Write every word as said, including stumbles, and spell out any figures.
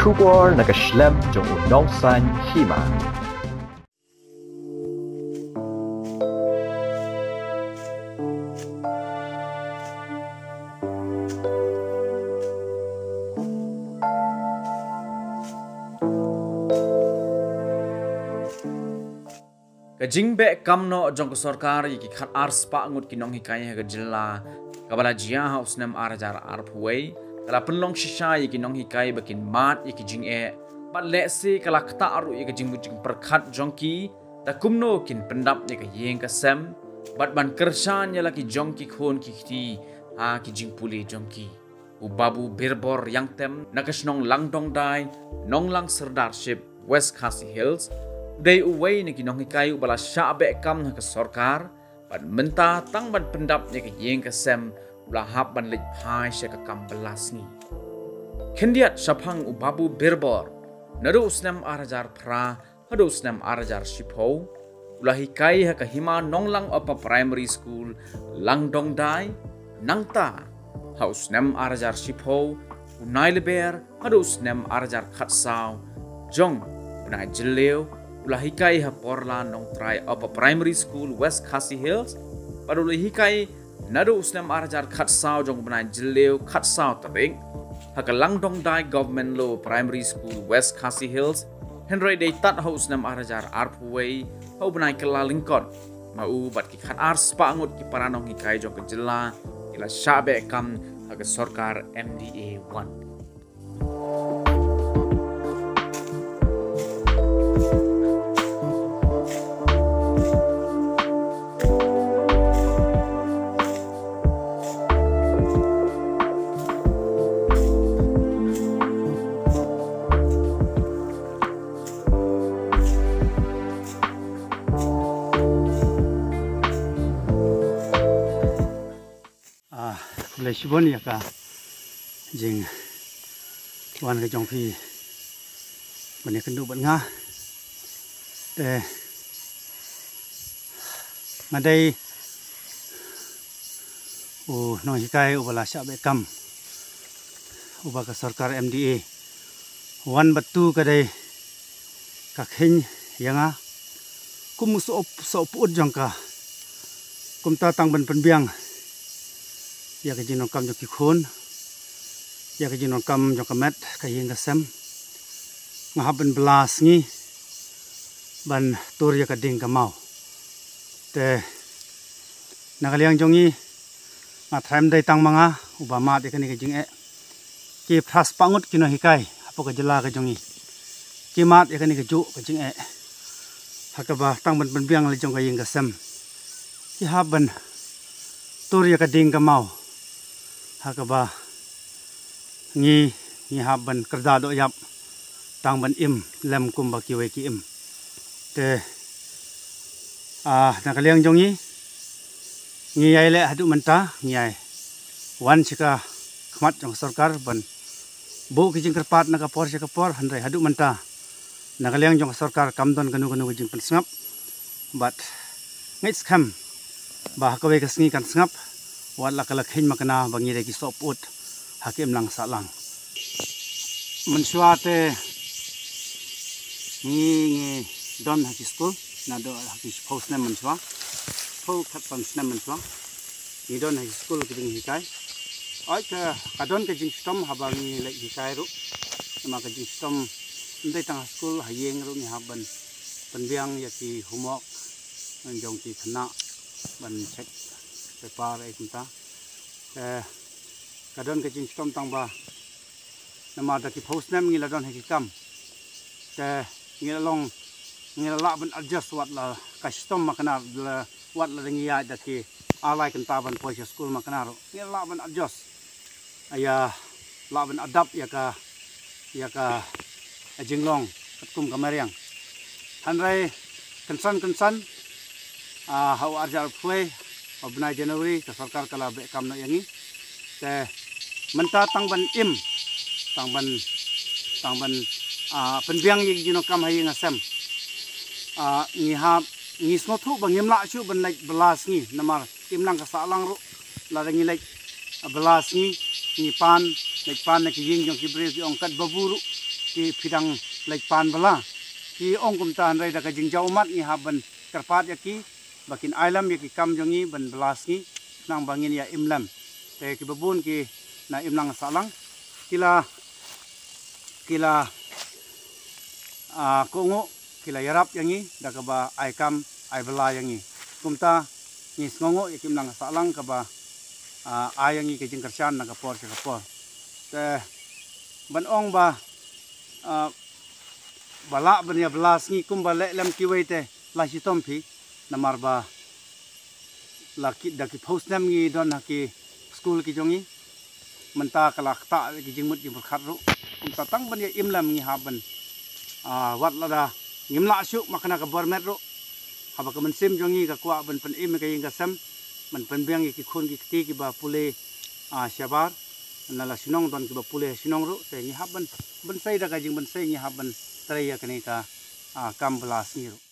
Khubor na ka shlem jong u nongsan hima. Ka jingbeh kam noh jong ka sorkar ïa ki khat ar spah ngut ki nonghikai ha ka jylla kaba la jia ha u snem ar hajar arphew wei ka la pynlong shisha ïa ki nonghikai ba kin mad ïa ki jingeh bad lehse ka la ktah ruh ïa ka jingmut jingpyrkhat jong ki da kumno kin pyndap ïa ka ïing ka sem bad ban kyrshan ïa la ki jong ki khun ki kti ha ki jingpule jong ki. U Babu Birbor Ïangtem na ka shnong Langdongdai, Nonglang Sirdarship, West Khasi Hills, u dei uwei na ki nonghikai uba la shah beh kam ha ka sorkar bad mynta tang ban pyndap ïa ka ïing ka sem u la hap ban leit phai sha ka kam bylla sngi. Khyndiat shaphang u Babu Birbor, naduh u snem ar hajar phra haduh u snem ar hajar shiphew, u la hikai ha ka Hima Nonglang Upper Primary School, Langdongdai, nangta ha u snem ar hajar shiphew, u Nailber haduh u snem ar hajar khatsaw, jong u bnai Jylliew u la hikai ha Porla Nongtrai Upper Primary School, West Khasi Hills, bad u la hikai naduh u snem ar hajar khatsaw jong u bnai Jylliew khatsaw tarik ha ka Langdongdai Government Lower Primary School, West Khasi Hills, hynrei dei tad ha u snem ar hajar arphew wei ha u bnai Kyllalyngkot, ma u bad ki khat ar spah ngut ki para nonghikai jong ka jylla ki la shah beh kam ha ka sorkar M D A one. Ah, khublei shibun ïa ka jingwan ka jong phi ban ïakynduh bad nga. Te nga dei u nonghikai uba la shah beh kam uba ka sorkar M D A one bad two ka dei ka kheiñ ïa nga kum u soh, soh pyut jong ka. Kumta tang ban pynbiang ïa ka jingdonkam jong ki khun, ïa ka jingdonkam jong ka met ka ïing ka sem, nga hap ban bylla sngi ban tur ïa ka ding ka maw. Te na ka liang jong ngi, nga tharai ym dei tang ma nga uba mad ïa kane ka jingeh. Ki phra spah ngut ki nonghikai hapoh ka jylla ka jong ngi ki mad ïa kane kajuh ka jingeh ha kaba tang ban pynbiang la jong ka ïing ka sem ki hap ban tur ïa ka ding ka maw ha kaba ngi, ngi hap ban kyrda doh ïap tang ban im lem kumba kiwei ki im. Te ah, na ka liang jong ngi, ngi ïai leh haduh mynta, ngi ïai wan sha ka khmat jong ka sorkar ban buh ki jingkyrpad na ka por sha ka por, hynrei haduh mynta na ka liang jong ka sorkar kam don kano kano ka jingpynsngap. Bad ngeit skhem ba ha kawei ka sngi kan sngap wat la ka la kheiñ makna ba ngi dei ki soh pyut ha ki imlang sahlang. Mynshuwa te ngi, ngi don ha ki skul, naduh ha ki shiphew snem mynshuwa, shiphew khatsan snem mynshuwa ngi don ha ki skul ki jinghikai. Oi ka, ka don ka jingshitom haba ngi leit hikai ruh. Namar ka jingshitom ym dei tang ha skul, ha ïing ruh ngi hap ban pynbiang ïa ki homework jong ki khynnah, ban check paper ei kumta. Te ka don ka jingshitom tang ba namar da ki phew snem ngi la don ha ki kam. Te ngi la long, ngi la lah ban adjust wat la ka shitom makna, la, wat la da ngi ïaid da ki ar lai kynta ban poi sha skul makna ruh ngi la lah ban adjust. Ïa lah ban adapt ïa ka, ïa ka jinglong katkum ka mariang. Hynrei kynsan kynsan, ah, ha u arhajar arphew wei, ha u bnai January, ka sorkar ka la beh kam noh ïa ngi. Te mynta tang ban im, tang ban, tang ban, ah, pynbiang ïa ki jingdonkam ha ïing ha sem. Ah, ngi hap, ngi sngewthuh ba ngim lah shuh ban leit bylla sngi, namar imlang ka sahlang ruh lada ngi leit bylla sngi, ngi pan, leit pan na ki ïing jong ki briew ki ong katba buh ruh ki phi dang leit pan bylla. Ki ong kumta, hynrei da ka jingjaw ummat ngi hap ban kyrpad ïa ki ba kin ai lem ïa ki kam jong ngi ban bylla sngi, nang ba ngin ïa im lem. Te kiba bun ki na imlang sahlang ki la, ki la, ah, kohnguh, ki la ïarap ïa ngi da kaba ai kam ai bylla ïa ngi. Kumta ngi sngewnguh ïa ki imlang sahlang kaba, ah, ai ïa ngi ka jingkyrshan na ka por sha ka por. Te ban ong ba, ah, ba lah ban ïa bylla sngi kumba leh lem kiwei te la shitom phi, namar ba la ki, da ki phew snem ngi don ha ki skul ki jong ngi. Mynta ka la ktah ki jingmut jingpyrkhat ruh. Kumta tang ban ïa im lem ngi hap ban, ah, wat lada ngim lah shuh ma kane ka bor met ruh, haba ka mynsiem jong ngi ka kwah ban pynim ïa ka ïing ka sem, ban pynbiang ïa ki khun ki kti kiba pule, ah, shabar na la shnong, don kiba pule shnong ruh. Te ngi hap ban, ban sei da ka jingban sei, ngi hap ban trei ïa kane ka, ah, kam bylla sngi ruh.